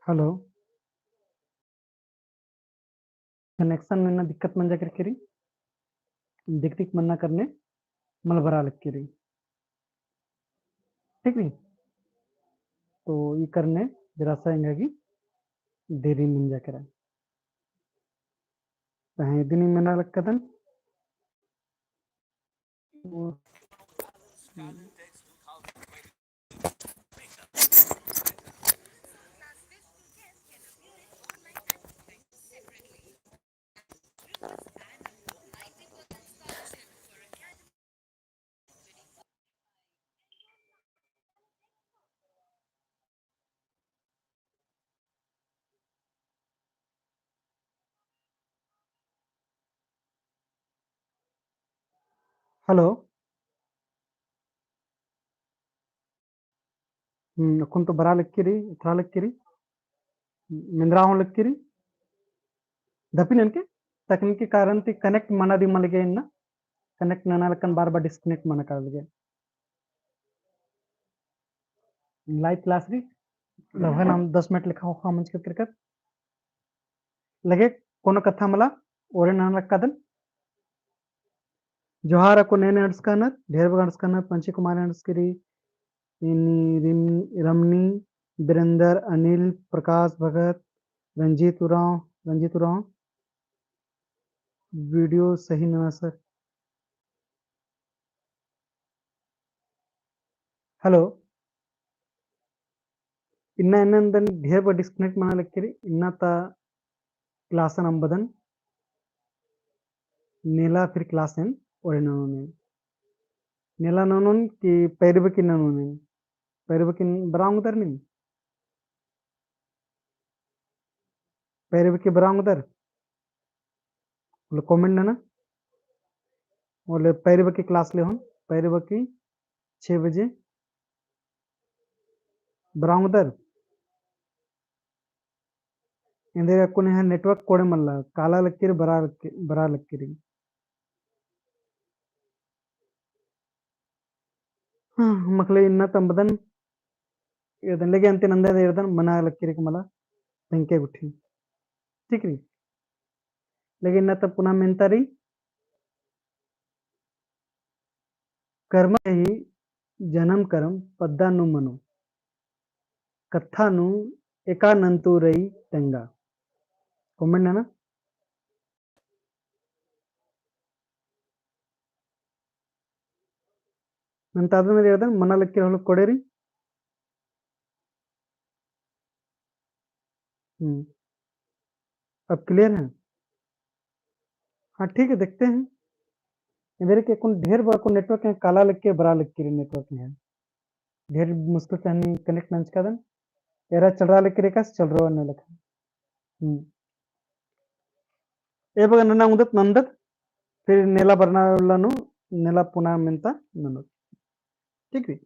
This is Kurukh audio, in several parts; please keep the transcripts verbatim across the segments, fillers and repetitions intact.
Hello। Connection नन्ना दिक्कत मंजा केरकी रई, दिक दिक मन्ना करने मल बरआ लगी रई। ठीक रई? तो ई करने जरा सा एंगा गे देरी मंजा केरा। तहें इदिन मेना लक्कदन। Hello। हम्म, अक्कुन तो बरआ लगी रई, एथरआ लगी रई, मेंदरआ हूँ लगी रई। दपिन एन के तकनीकी कारण ती connect मना दिम लगे इन्ना, connect नना लक्कन बार बार disconnect मना काला लगे। Live class रई, लगभग नाम दस मिनट लेखा ख़ोख़ा मंजकर केरकत। लगे कोनो कत्था मला ओरे नना लक्कादन। जोहार अक्कुन एन अंड़सकनर, ढेर बग्गे अंड़सकनर, पंची कुमार अंड़सकी रई, इन्नी रिम-, रमनी, बिरेंदर, अनिल, प्रकाश भगत, रंजीत उराँव, रंजीत उराँव। Video सही नना sir। Hello। इन्ना एन्ने नन्दन ढेर बग्गे disconnect मना लगी रई, इन्ना ता class अम्बदन नेला फिर class एन ओरे ननोन। नेला ननोन कि पैरबकी ननोन? पैरबकी बरआ ओंगदर नीम? पैरबकी बरआ ओंगदर? होले comment नना। होले पैरबकी class ले होन, पैरबकी छः बजे बरआ ओंगदर। एन्देर अक्कुन एंग्है network कोड़े मल्ला, काला लगी रई, बरआ लगी, बरआ लगी रई। हाँ, मखले इन्ना ता अम्बदन एरदन, लेगे अन्ती नन्दन एरदन, मना लगी रई का मला, तंग्है गुट्ठी। ठीक रई? लेगे इन्ना ता पुना मेन्ता रई, कर्मस गही जनम करम पद्दा नू मनो। कत्था नू एका नन्तु रई तेंगा। Comment नना। नन्तादन एरदन, मना लगी रई होले कोड़े रई। हम्म। अब clear है? हाँ, ठीक है, देखते हैं। एन्देर के अक्कुन ढेर बग्गे अक्कुन network है, काला लगी रई, बरआ लगी रई network है। ढेर मुश्किल से हनी connect नंजकादन। एरा चलरआ लगी रई, एकासे चलरओ अन्ने लेखा। हम्म। ए बग्गे नना ओंगदत नन्दत, फिर नेला बरना उल्ला नू, नेला पुना मेन्ता ननोत। ठीक रई?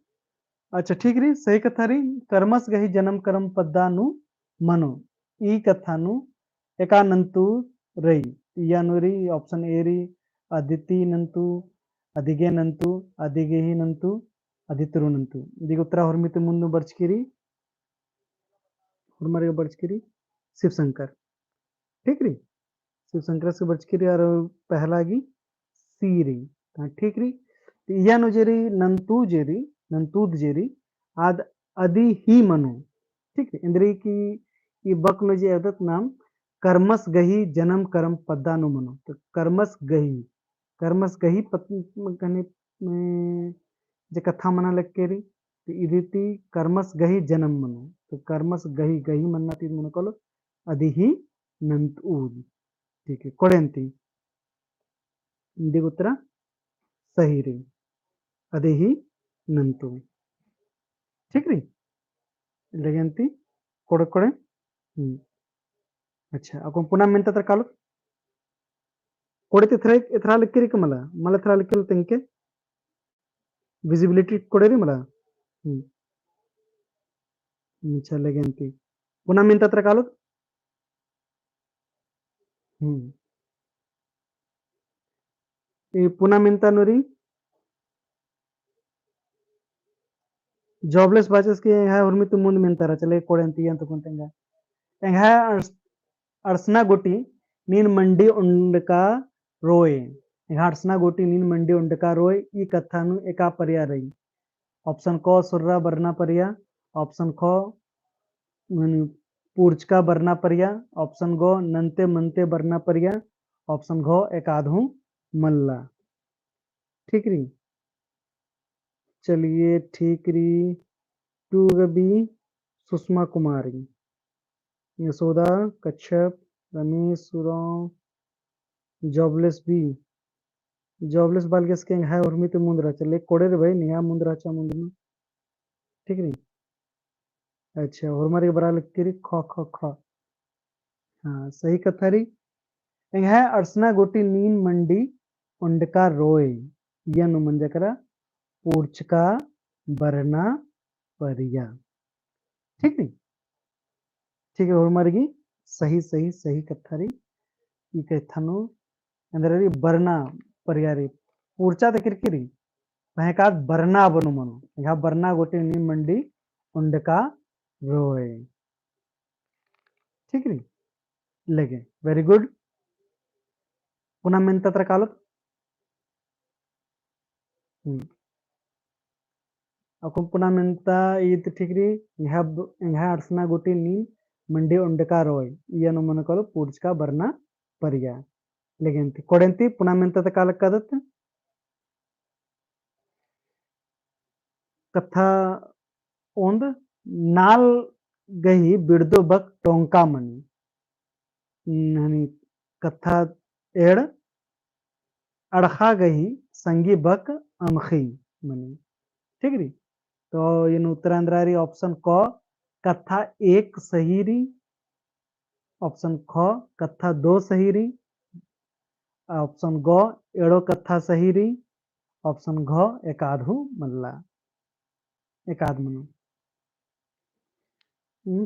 अच्छा, ठीक रई, सही कत्था रई, कर्मस गही जनम करम पद्दा नू मनो। ई कत्था नू एका नन्तु रई, इया नू रई, option A रई, अदिति नन्तु, अदिगे नन्तु, अदिगेही नन्तु, अदितुरु नन्तु। इदिगे उत्तरा होरमी ती मुन्द बरचकी रई, होरमर गे बरचकी रई, शिव शंकर। ठीक रई? शिव शंकर से बरचकी रई, और पहला गी C रई। हाँ, ठीक रई। तो इया नू जे रई, नन्तु जे रई, नन्तुद जे रई, आद अदिही मनो। ठीक रई? एन्देर कि ई बक नू जे एरदत नाम, कर्मस गही जनम करम पद्दा नू मनो। तो कर्मस गही, कर्मस गही पत-, कने, ए, जे कत्था मना लगी रई, तो इदी ती कर्मस गही जनम मनो। तो कर्मस गही, गही मन्ना ती मनो कालो, अदिही नन्तुद। ठीक है, कोड़े अन्ती। इदी उत्तरा सही रई। अदिही नन्तु। ठीक रई? लेगे अन्ती कोड़े कोड़े। हम्म। अच्छा, अक्कुन पुना मेन्ता तरा कालोत। कोड़े ती एथरा, एथरा लगी रई का मला, मला एथरा लगी रई तेंगके। Visibility कोड़े रई मला। हम्म। अच्छा, लेगे अन्ती। पुना मेन्ता तरा कालोत। हम्म। ई पुना मेन्ता नू रई। Jobless batches के एंग्है होरमी ती मुन्द मेन्ता रई, चले कोड़े अन्ती इय्या तुकुन तेंगा। एंग्है अंड़स-, अंड़सना गूटी नीन मंडी ओंडका रोय। एंग्है अंड़सना गूटी नीन मंडी ओंडका रोय, ई कत्था नू एका परिया रई। Option क सुर्रा बरना परिया, option ख, माने, पूर्चका बरना परिया, option ग नन्ते मन्ते बरना परिया, option घ एकाद हूँ मल्ला। ठीक रई? चलिए, ठीक रई। Two ग बी सुषमा कुमारी, यशोदा कच्छप, रमेश उराँव, Jobless बी, Jobless बालगेस के एंग्है उर्मी ती मुन्द रहचा, ले कोड़े रे भाई, निंग्है मुन्द रहचा मुन्द नू। ठीक रई? अच्छा, होरमर गे बरआ लगी रई, ख, ख, ख। हाँ, सही कत्था रई। एंग्है अंड़सना गूटी नीन मंडी ओंडका रोय। इया नू मंजा केरा पूर्चका बरना परिया। ठीक रई? ठीक रई, होरमर गे सही, सही, सही कत्था रई। ई कत्था नू एन्देर रई, बरना परिया रई, पूर्चा ता केरकी रई, पहें एकाद बरना बनो मनो, एंग्है बरना गूटी नीन मंडी ओंडका रोय। ठीक रई, लेगे, very good। पुना मेन्ता तरा कालोत। हम्म। अक्कुन पुना मेन्ता ईद, ठीक रई, एंग्है ब-, एंग्है अंड़सना गूटी नीन मंडी ओंडका रोय, इया नू मनो कालो पूर्चका बरना परिया। लेगेन ती, कोड़ेन ती, पुना मेन्ता तरा कालोत कादत। कत्था ओन्द, नाल गही बिड़दो बक टोंका मनी। हनी कत्था एंड़, अड़खा गही संगी बक अमख़ी मनी। ठीक रई? तो इन्नु उत्तर एन्दरा रई, option क, कत्था एक सही रई, option ख, कत्था दो सही रई, option ग, एंड़ो कत्था सही रई, option घ, एकाद हूँ मल्ला, एकाद मनो। हम्म,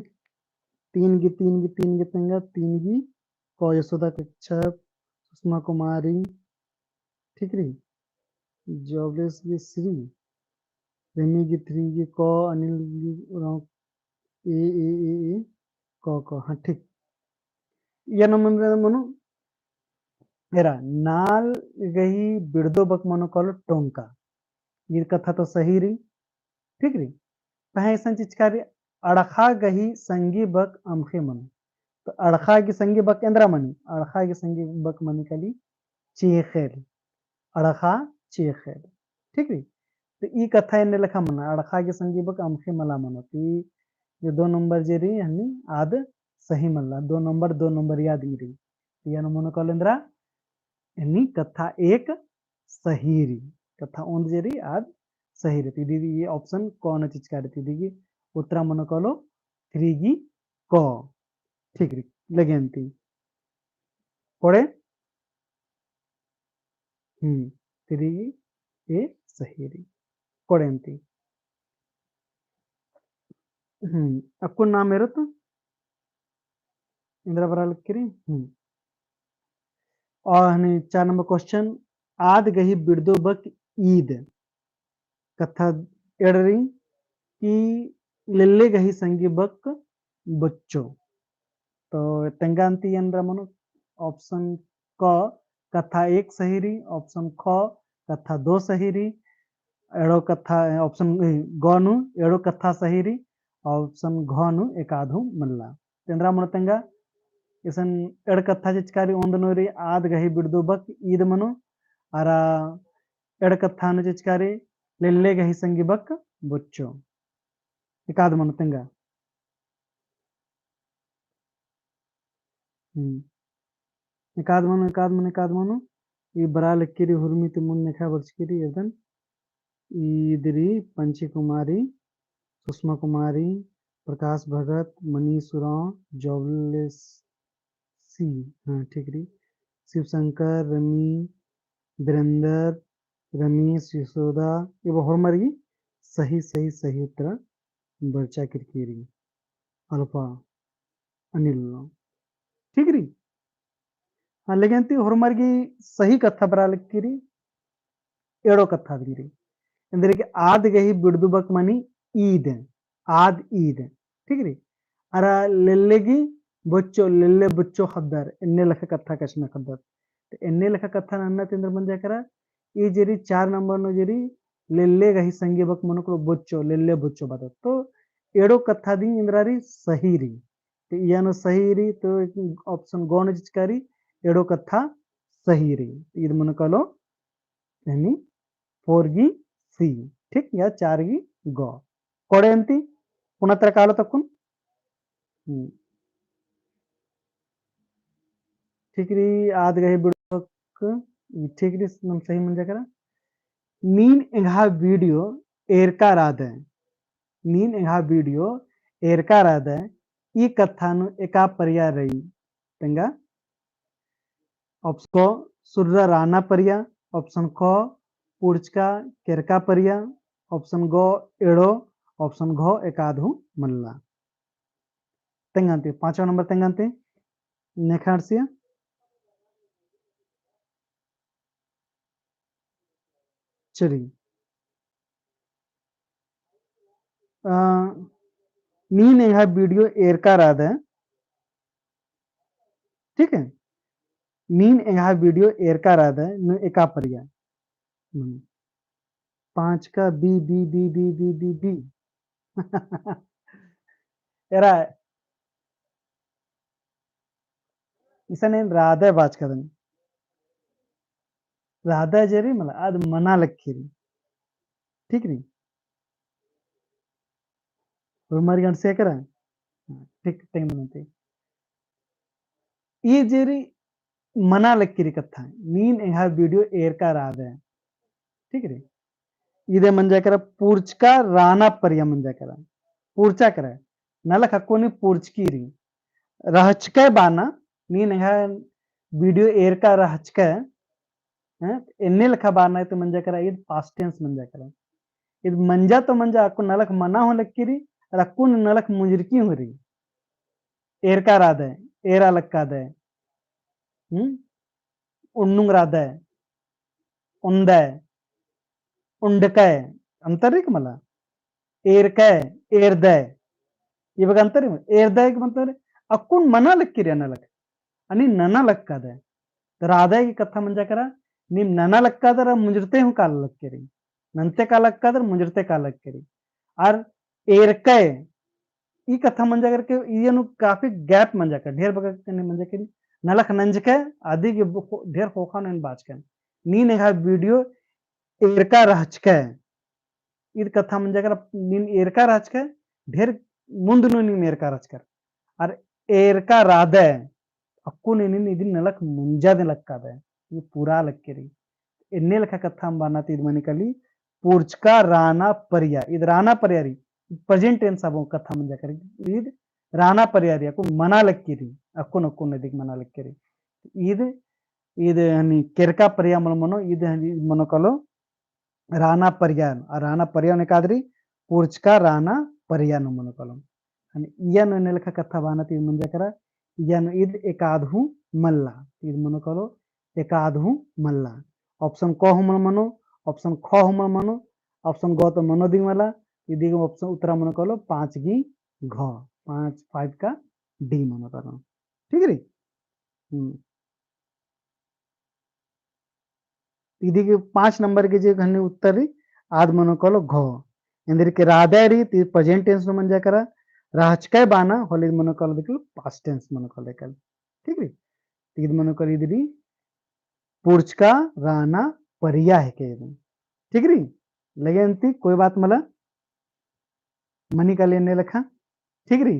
तीन गी, तीन गी, तीन गी तेंगा, तीन गी क, यशोदा कच्छप, सुषमा कुमारी, ठीक रई, Jobless गी सी, रेमी गी थ्री गी क, अनिल गी उराँव ए, ए, ए, ए, क, क, हाँ, ठीक। इया नू मनो, मनो, एरा, नाल गही बिड़दो बक मनो कालो टोंका। ई कत्था तो सही रई, ठीक रई। पहें इसन चिचका रई, अड़खा गही संगी बक अमख़ी मनो। तो अड़खा गही संगी बक एन्दरा मनी, अड़खा गही संगी बक मनी काली चेख़ेल, अड़खा चेख़ेल। ठीक रई? तो ई कत्था एन्ने लेखा मना, अड़खा गही संगी बक अमख़ी मला मनो। तो ई जो दो नंबर जे रई, हनी आद सही मल्ला, दो नंबर, दो नंबर आद गे रई। तो इया नू मनो कालो एन्दरा, हनी कत्था एक सही रई, कत्था ओन्द जे रई आद सही रई। तो इदी गी ई option क नू चिचका रई, तो इदी गी उत्तरा मनो कालो three गी क। ठीक रई, लेगेन ती। कोड़े? हम्म, three गी A सही रई। कोड़ेन ती। हम्म, अक्कुन नाम एरोत? एन्दरा बरआ लगी रई? हम्म। और हनी चार नंबर question, आद गही बिड़दो बक ईद। कत्था एंड़ रई कि लेल्ले गही संगी बक बोच्चो। तो तेंगा अन्ती एन्दरा मनो, option क कत्था एक सही रई, option ख कत्था दो सही रई, एंड़ो कत्था, option ग नू एंड़ो कत्था सही रई, option घ नू एकाद हूँ मल्ला। तो एन्दरा मनो तेंगा, इसन एंड़ कत्था चिचका रई ओन्द नू रई, आद गही बिड़दो बक ईद मनो, अरा एंड़ कत्था नू चिचका रई, लेल्ले गही संगी बक बोच्चो। एकाद मनो तेंगा। हम्म। एकाद मनो, एकाद मनो, एकाद मनो। ई बरआ लगी रई, हुरमी ती मुन्द नेखा बरचकी रई, एकदम। ईद रई पंची कुमारी, सुषमा कुमारी, प्रकाश भगत, मनीष उराँव, Jobless सी, हाँ, ठीक रई। शिवशंकर, रमी, वीरेंद्र, रमेश, यशोदा, एबा होरमर गी सही, सही, सही उत्तरा बरचा केरकी रई। अल्फा, अनिल। ठीक रई? हाँ, लेकिन ती होरमर गी सही कत्था बरआ लगी रई, एंड़ो कत्था दी रई। एन्देरगे आद गही बिड़दुबक मनी ईद, आद ईद। ठीक रई? अरा लेल्ले गी बोच्चो, लेल्ले बोच्चो ख़द्दर, एन्ने लेखा कत्था कछनखरदत। तो एन्ने लेखा कत्था नन्ना ती एन्देर मंजा केरा, ई जे रई चार नंबर नू जे रई, लेल्ले गही संगी बक मनो कालो बोच्चो, लेल्ले बोच्चो बअदत। तो एड़ो कत्था दिम एन्देर रई, सही रई। तो इया नू सही रई, तो option ग नू चिचका रई, एड़ो कत्था सही रई। ईद मनो कालो, यानी four गी C, ठीक, या चार गी ग। कोड़े अन्ती, पुना तरा कालोत अक्कुन। हम्म। ठीक रई, आद गही video क, ठीक रई, नम सही मंजा केरा। नीन एंग्हा video एरका रअदय। नीन एंग्हा video एरका रअदय, ई कत्था नू एका परिया रई। तेंगा, option क, सुर्रा राना परिया, option ख, पुरचका केरका परिया, option ग, एड़ो, option घ, एकाद हूँ मल्ला। तेंगा अन्ती, पाँचवा नंबर तेंगा अन्ती, नेखा अंड़सिया। चली। अ, नीन एंग्हा video एरका रअदय, ठीक है? नीन एंग्हा video एरका रअदय, नू एका परिया। हम्म। पाँच का बी, बी, बी। एरा, इसन एन रअदय बाचकादन। रअदय जे रई, मला, आद मना लक्की रई। ठीक रई? रुमारी गंड से करा? हाँ, ठीक, तेंग मनते। ई जे रई मना लक्की रई कत्था, नीन एंग्हा video एरका रअदय। ठीक रई? इदे मंजा केरा पुरचका राना परिया मंजा केरा। पुरचा केरा। नलख अक्कुन पुरचकी रई। रहचकय बाना, नीन एंग्हा video एरका रहचकय, हैं? एन्ने लेखा बाना ती मंजा केरा, ईद past tense मंजा केरा। ईद मंजा तो मंजा, अक्कुन नलख मना हूँ लक्की रई, अरा अक्कुन नलख मुंजरकी हूँ रई। एरका रअदय, एरा लक्कादय। हम्म? उन्नुंग रअदय, उन्दय, उंडकय, अंतर रई का मला? एरकय, एरदय। ई बग्गे अंतर रई, एरदय का मतलब अक्कुन मना लक्की रई नलख, अनि नना लक्कादय। तो रअदय की कत्था मंजा केरा, नीम नना लक्कादर, मुंजरते हूँ काला लक्की रई। नन्ते काला लक्कादर, मुंजरते काला लक्की रई। अरा एरकय, ई कत्था मंजा केरा कि इय्या नू काफी gap मंजा केरा, ढेर बग्गे कने मंजा केरा, नलख नंजकय, अदी गे ब-, ढेर ख़ोख़ा नू एन बाचकन। नीन एंग्हा video एरका रहचकय। ईद कत्था मंजा केरा, नीन एरका रहचकय, ढेर मुन्द नू नीम एरका रहचकर। अरा एरका रअदय, अक्कुन एन्ने इदिन नलख मुंजादय लक्कादय, ई पूरा लक्की रई। एन्ने लेखा कत्था बाना ती ईद मनी काली, पुरचका राना परिया। ईद राना परिया रई, present tense अबो कत्था मंजा केरा, ईद राना परिया रई, अक्कुन मना लक्की रई, अक्कुन, अक्कुन इदिक मना लक्की रई। ईद, ईद हनी केरका परिया मल मनो, ईद हनी मनो कालो राना परिया, अरा राना परिया नू एकाद रई, पुरचका राना परिया नू मनो कालो। हनी इय्या नू एन्ने लेखा कत्था बाना ती मंजा केरा, इय्या नू ईद एकाद हूँ मल्ला, ईद मनो कालो एकाद हूँ मल्ला। Option क हूँ मल मनो, option ख हूँ मल मनो, option ग तो मनो दिम मला, इदी गे option उत्तरा मनो कालो पाँच गी घ, पाँच, five का D मनो कालो। ठीक रई? हम्म। इदी गे पाँच नंबर गे जे हनी उत्तर रई, आद मनो कालो घ। एन्देर के रअदय रई, ती present tense नू मंजा केरा, रहचकय बाना, होले मनो कालो देखलो past tense मनो कालो देखल। ठीक रई? ती ईद मनो कालो ईद रई पुरचका राना परिया हेके ईद। ठीक रई? लगे अन्ती कोई बात मला? मनी काली एन्ने लेखा, ठीक रई?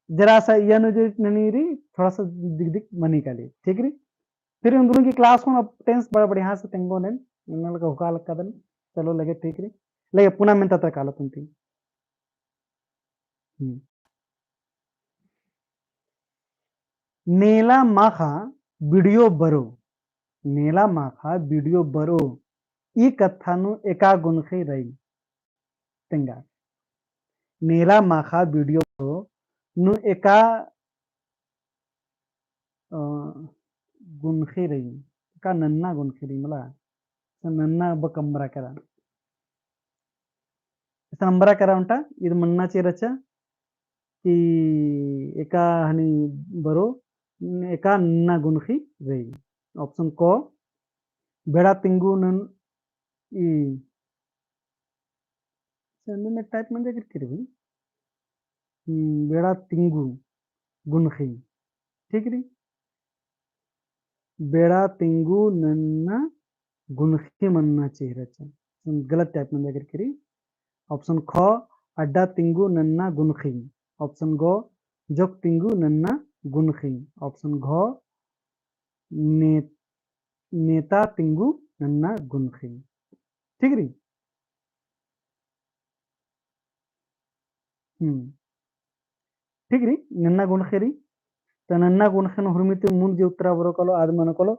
जरा सा इय्या नू जे ननी रई, थोड़ा सा दिक दिक मनी काली, ठीक रई? फिर उन दोनों की class को अब tense बड़ा बढ़िया से तेंगोन एन, एन्ने लेखा हुका लक्कादन, चलो लगे, ठीक रई? लगे पुना मेन्ता तरा कालोत अन्ती। हम्म। नेला माखा video बरो, नेला माखा video बरो, ई कत्था नू एका गुनखी रई। तेंगा। नेला माखा video बरो नू एका, अ, गुनखी रई, एका नन्ना गुनखी रई मला, नन्ना बक अम्बरा केरा। इसन अम्बरा केरा ओन्टा, ईद मन्ना चे रहचा, कि एका हनी बरो, एका नन्ना गुनखी रई। Option क, बेड़ा तिंगु नन-, ई, से अन्ने में type मंजा केरकी रई भाई। हम्म, बेड़ा तिंगु गुनखी। ठीक रई? बेड़ा तिंगु नन्ना गुनखी मन्ना चाहिए रहचा। गलत type मंजा केरकी रई। Option ख, अड्डा तिंगु नन्ना गुनखी। Option ग, जोक तिंगु नन्ना गुनखी। Option घ, ने-, नेता तिंगु नन्ना गुनखी। ठीक रई? हम्म। ठीक रई, नन्ना गुनखी रई। त नन्ना गुनखी नू हुरमी ती मुन्द जे उत्तरा बरो कालो, आद मनो कालो,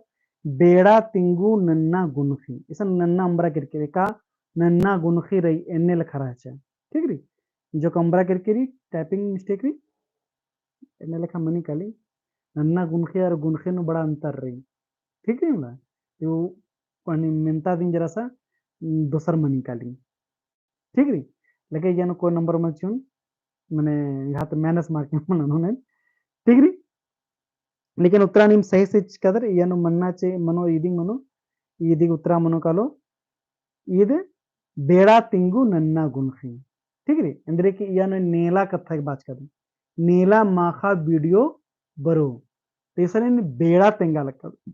बेड़ा तिंगु नन्ना गुनखी। इसन नन्ना अम्बरा केरकी रई, का नन्ना गुनखी रई, एन्ने लेखा रहचा। ठीक रई? जोक अम्बरा केरकी रई, typing mistake रई, एन्ने लेखा मनी काली। नन्ना गुनखी और गुनखी नू बड़ा अंतर रई। ठीक रई मला? यो पानी मेन्ता दिन जरा सा, उम, दोसर मनी काली। ठीक रई? लेकिन इया नू कोई number मल चिओन, मने यहाँ तो minus marking मना नू ने। ठीक रई? लेकिन उत्तरा नीम सही से चिचकादर, इया नू मन्ना चे, मनो इदिंग मनो, इदिंग उत्तरा मनो कालो, ईद बेड़ा तिंगु नन्ना गुनखी। ठीक रई? एन्देरगे कि इया नू नेला कत्था के बाचकादन। नेला माखा video बरो। तो इसन बेड़ा तेंगा लक्कादन।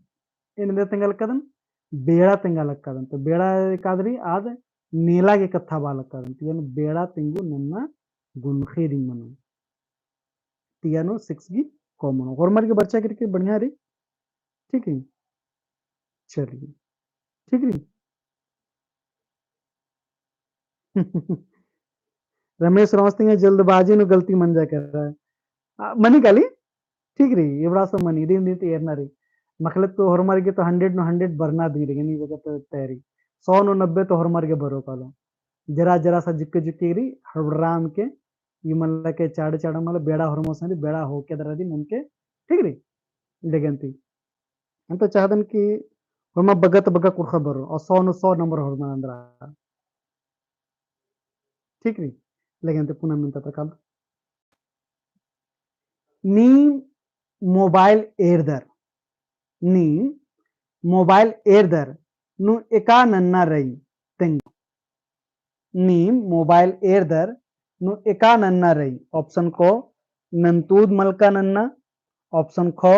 एन्देर तेंगा लक्कादन, बेड़ा तेंगा लक्कादन। तो बेड़ा एकाद रई आद नेला गे कत्था बआ लक्कादन। तो इया नू बेड़ा तिंगु नन्ना गुनखी दिम मनो। तो इया नू six गी क मनो। होरमर गे बरचा केरकी बढ़िया रई। ठीक रई? चलिए। ठीक रई? रमेश रौंस तिंगा जल्दबाजी नू गलती मंजा केरा। आ, मनी काली? ठीक रई, एबड़ा सा मनी, दिन दिन तो एरना रई। मखले तो होरमर गे तो hundred नू hundred बरना दिम रई, गनी बग्गे तो तैयारी। सौ नू नब्बे तो होरमर गे बरो कालो। जरा जरा सा जुक्के जुक्के रई, हड़बड़ाम के, ई मला के चाड़ चाड़ मला बेड़ा होरमो सन रई, बेड़ा होके दरा दिम ननके, ठीक रई? लेगेन ती। अन्ते चाहदन कि होरमा बग्गे ता बग्गे कुँड़ुख़ बरो, और सौ नू सौ number होरमा नन्दरा। ठीक रई, लेकिन अन्ते पुना मेन्ता प्रकार। नीम mobile एरदर, नीम mobile एरदर नू एका नन्ना रई तेंगा। नीम mobile एरदर नू एका नन्ना रई। Option क, नन्तुद मलका नन्ना। Option ख,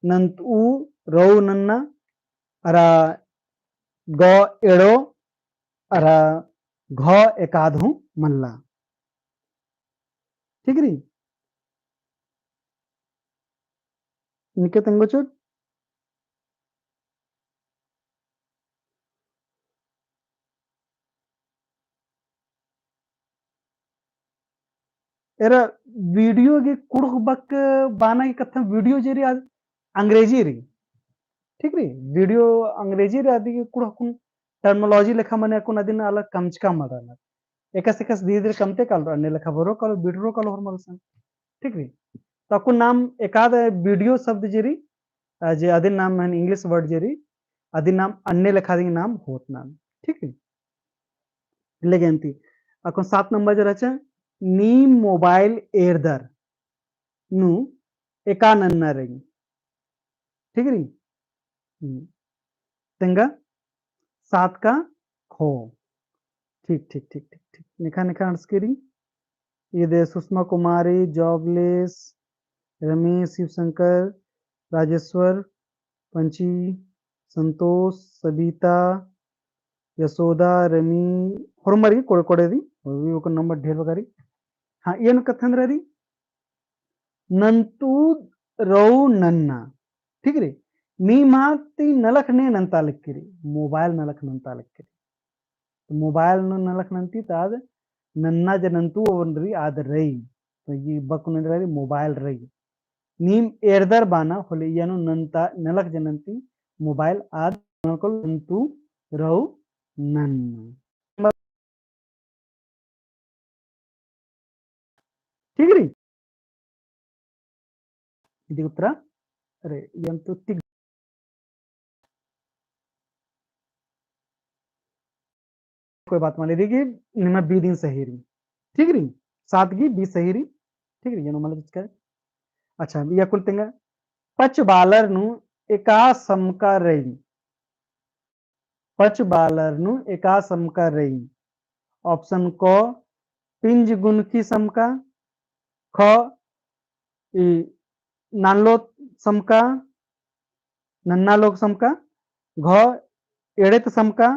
नन्तु रऊ नन्ना। अरा ग एड़ो। अरा घ एकाद हूँ मल्ला। ठीक रई? निके तेंगो चोट। एरा video गे कुँड़ुख़ बक बाना गे कत्था video जे रई आद अंग्रेजी रई। ठीक रई? Video अंग्रेजी रई, अदी गे कुँड़ुख़ कुन terminology लेखा मने अक्कुन अदिन आला कमचका मल रअनर। एकासे एकासे धीरे धीरे कमते कालो, अन्ने लेखा बरो कालो, बिटरो कालो होरमर सन। ठीक रई? तो अक्कुन नाम एकाद video शब्द जे रई, अ, जे अदिन नाम हन English word जे रई, अदिन नाम अन्ने लेखा दिम नाम होत नन। ठीक रई? लेगेन ती। अक्कुन सात number जे रहचा, नीम mobile एरदर नू एका नन्ना रई। ठीक रई? हम्म। तेंगा सात का ख। ठीक, ठीक, ठीक, ठीक, ठीक। नेखा, नेखा अंड़सकी रई। ईद सुषमा कुमारी, jobless, रमेश, शिवशंकर, राजेश्वर, पंची, संतोष, सबिता, यशोदा, रमी, होरमर गे कोड़े कोड़े रई, होरमर गे ओकर number ढेर बग्गे रई। हाँ, एन कत्थन रई, नन्तुद रऊ नन्ना। ठीक रई? नीम ती नलख ने नन्ता लगी रई, mobile नलख नन्ता लगी रई। तो mobile नू नलख नन्ती ता आद नन्ना जे नन्तु ओन रई आद रई। तो ई बक नू रई mobile रई। नीम एरदर बाना होले इया नू नन्ता नलख जे नन्ती mobile आद नलख नन्तु रऊ नन्ना। ठीक रई? इदी उत्तरा, अरे, एन तो तिक कोई बात मल रई कि निमा B दिम सही रई। ठीक रई? सात गी B सही रई। ठीक रई, एन मला चिचका। अच्छा, ई अक्कुन तेंगा, पच बालर नू एका समका रई। पच बालर नू एका समका रई। Option क, पिंज गुनखी समका, ख, ई, नन्ना लो समका, नन्ना लो समका, घ, एड़ेत समका,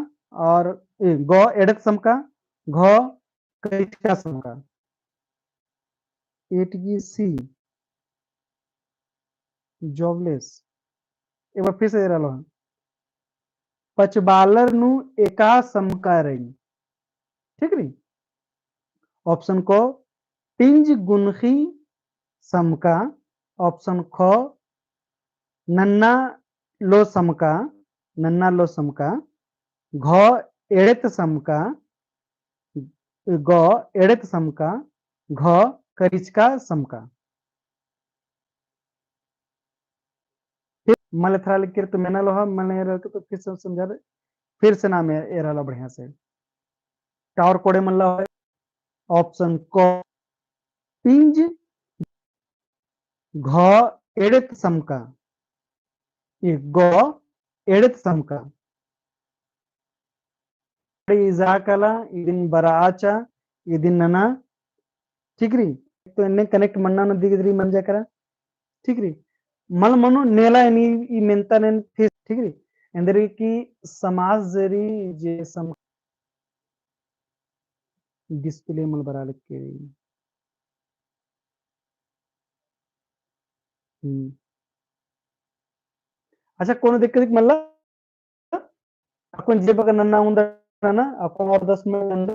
और, ई, ग, एड़ेत समका, घ, करिचका समका। एट गी सी, jobless। एक बार फिर से एरा लो। पच बालर नू एका समका रई। ठीक रई? Option क, पिंज गुनखी समका। Option ख, नन्ना लो समका, नन्ना लो समका। घ, एड़ेत समका। ग, एड़ेत समका। घ, करिचका समका। फिर मला एथरा लगी तो मेना लोहा, मला एरा लगी तो फिर से समझा दे, फिर से नाम ए-, एरा लो बढ़िया से। टावर कोड़े मल्ला होय, option क, पिंज, घ, एड़ेत समका। ई ग, एड़ेत समका। इजा काला, इदिन बरआ चा, इदिन नना, ठीक रई? तो एन्ने connect मन्ना नू दिगदरी मंजा केरा, ठीक रई? मल मनो नेला एन ई, ई मेन्ता नेन फिर, ठीक रई? एन्देरगे कि समास जे रई जे सम-, display मल बरआ लगी रई। हम्म। अच्छा, कोनो दिक्कत मल्ला? अक्कुन जे बग्गे नन्ना उंदा नना, अक्कुन और दस मिनट नन्ना।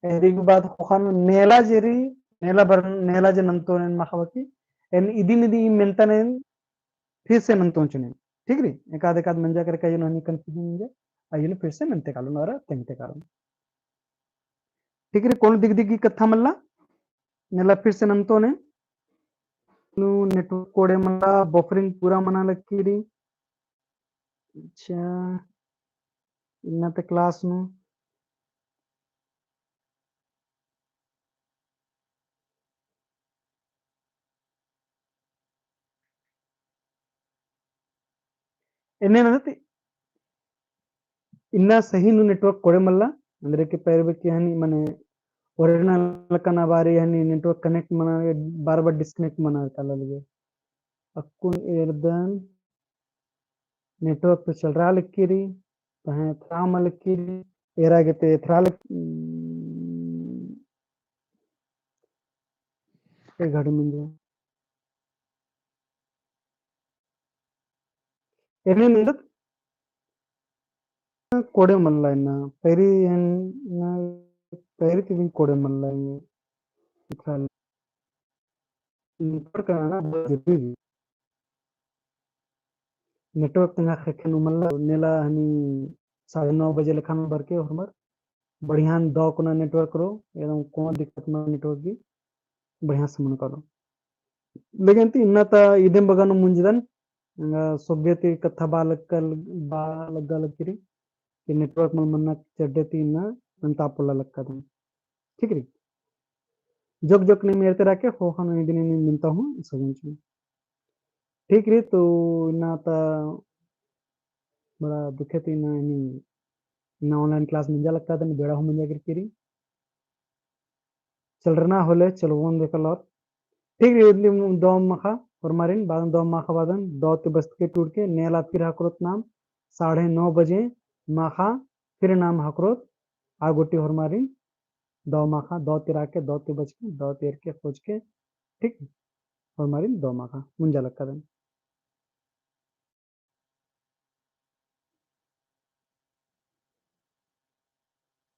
एन्देरगे बाद ख़ोख़ा नू नेला जे रई, नेला बर-, नेला जे नन्तोन एन माख़ा बकी, एन इदिन इदी ई मेन्ता नेन फिर से नन्तोन चिओन। ठीक रई? एकाद एकाद मंजा केरा का एन हनी confusion मंजा, अइय्या फिर से मेन्ते कालोन और तेंगते कालोन। ठीक रई? कोनो दिगदिगी कत्था मल्ला, नेला फिर से नन्तोन एन। नू network कोड़े मल्ला, buffering पूरा मना लगी रई। अच्छा, इन्ना ता class नू एन्ने नन्दत इन्ना सही नू network कोड़े मल्ला, एन्देरगे कि पैर बेकी हनी मने ओरेना लक्कन बारी हनी network connect मना, बार-बार disconnect मना काला लगे। अक्कुन एरदन network तो चलरआ लगी रई, तहें एथरआ मल लगी रई, एरा गे ते एथरआ लग-, एक घड़ी मंजा। एन्ने नन्दत कोड़े मल्ला इन्ना, पैरी एन, पैरी ती भी कोड़े मल्ला इन्ना। Network आना बहुत जरूरी है। Network तंगआ ख़ेक्खन उमल्ला, नेला हनी साढ़े नौ बजे लेखा नू बरके होरमर। बढ़िया दव कुना network रओ, एकदम कोनो दिक्कत मल network की, बढ़िया से मनो कालो। लेकिन ती इन्ना ता इदिम बग्गे नू मुंजदन, अ, सोभ्य ती कत्था बआ लग्गा, बआ लग्गा लगी रई, कि network मल मन्ना चड्डे ती इन्ना अंता पोल्ला लग्गा दन। ठीक रई? जोक जोक नीम एरते रआ के, ख़ोख़ा नू इदिन नीम मेन्ता हूँ सजन चुन। ठीक रई, तो इन्ना ता बड़ा दुखे ती इन्ना, इन्ना online class मंजा लग्गा दन, बेड़ा हूँ मंजा केरकी रई। चलरना होले चलबोन देखा लगी। ठीक रई, इदिन दव माख़ा होरमारिन, बाद दव माख़ा बादन, दव ती बचके टूड़के, नेला फिर ख़क्खरोत नाम, साढ़े नौ बजे माख़ा फिर नाम ख़क्खरोत, आ गूटी होरमारिन दव माख़ा, दव ती रआ के, दव ती बचके, दव ती एरके, ख़ोजके, ठीक? होरमारिन दव माख़ा मुंजा लग्गा दन।